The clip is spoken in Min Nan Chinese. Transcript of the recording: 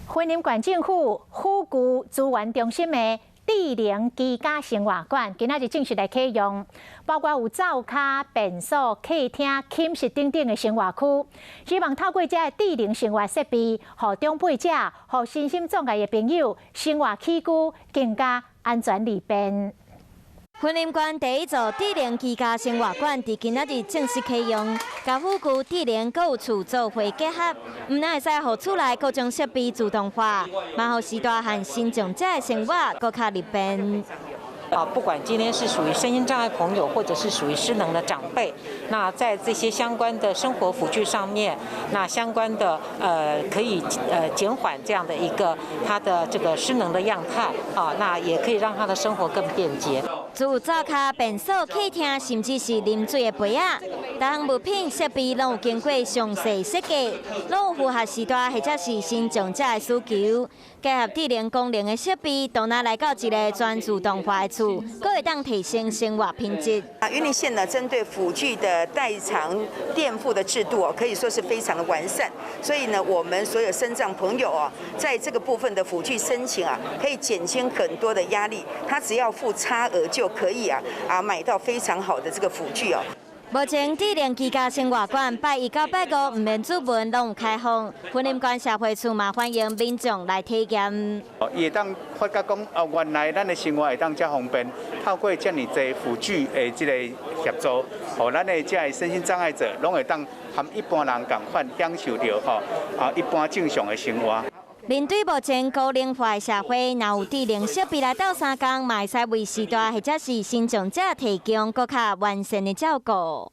雲林縣政府輔具資源中心的智能居家生活館，今仔日正式來啟用，包括有灶跤、便所、客廳、寢室等等的生活區。希望透過這个智能生活設備，予長輩者、予身心障礙的朋友，生活起居更加安全利便。雲林縣第一座智能居家生活館佇今仔日正式啟用，共輔具智能閣有厝做伙結合，毋但會使予厝內各種設備自動化，嘛予序大漢身障者的生活閣較利便。啊，不管今天是屬於身心障礙朋友，或者是屬於失能的長輩，那在這些相關的生活輔具上面，那相關的可以減緩這樣的一個他的這個失能的樣態啊，那也可以讓他的生活更便捷。自灶跤、便所、客廳，甚至是啉水的杯仔，逐項物品設備攏有經過詳細設計，攏有符合時代或者是身障者的需求。結合智能功能的設備，都若來到一个全自動化的厝，閣會當提升生活品質。啊，雲林縣呢，針對輔具的代償墊付的制度哦，可以說是非常的完善。所以呢，我們所有身障朋友哦，在這個部分的輔具申請啊，可以減輕很多的壓力。他只要付差額就可以啊，買到非常好的這個輔具哦。目前智能居家生活館拜一到拜五毋免主門攏有開放，雲林縣社會處嘛歡迎民眾來體驗。伊會當發覺講，哦，原來咱的生活會當遮方便，透過遮爾濟輔具的這個協助，予咱的這个身心障礙者，攏會當和一般人仝款享受著吼一般正常的生活。面對目前高齡化的社會，若有智能設備來鬥相共，嘛會使為序大或者是身障者提供閣較完善的照顧。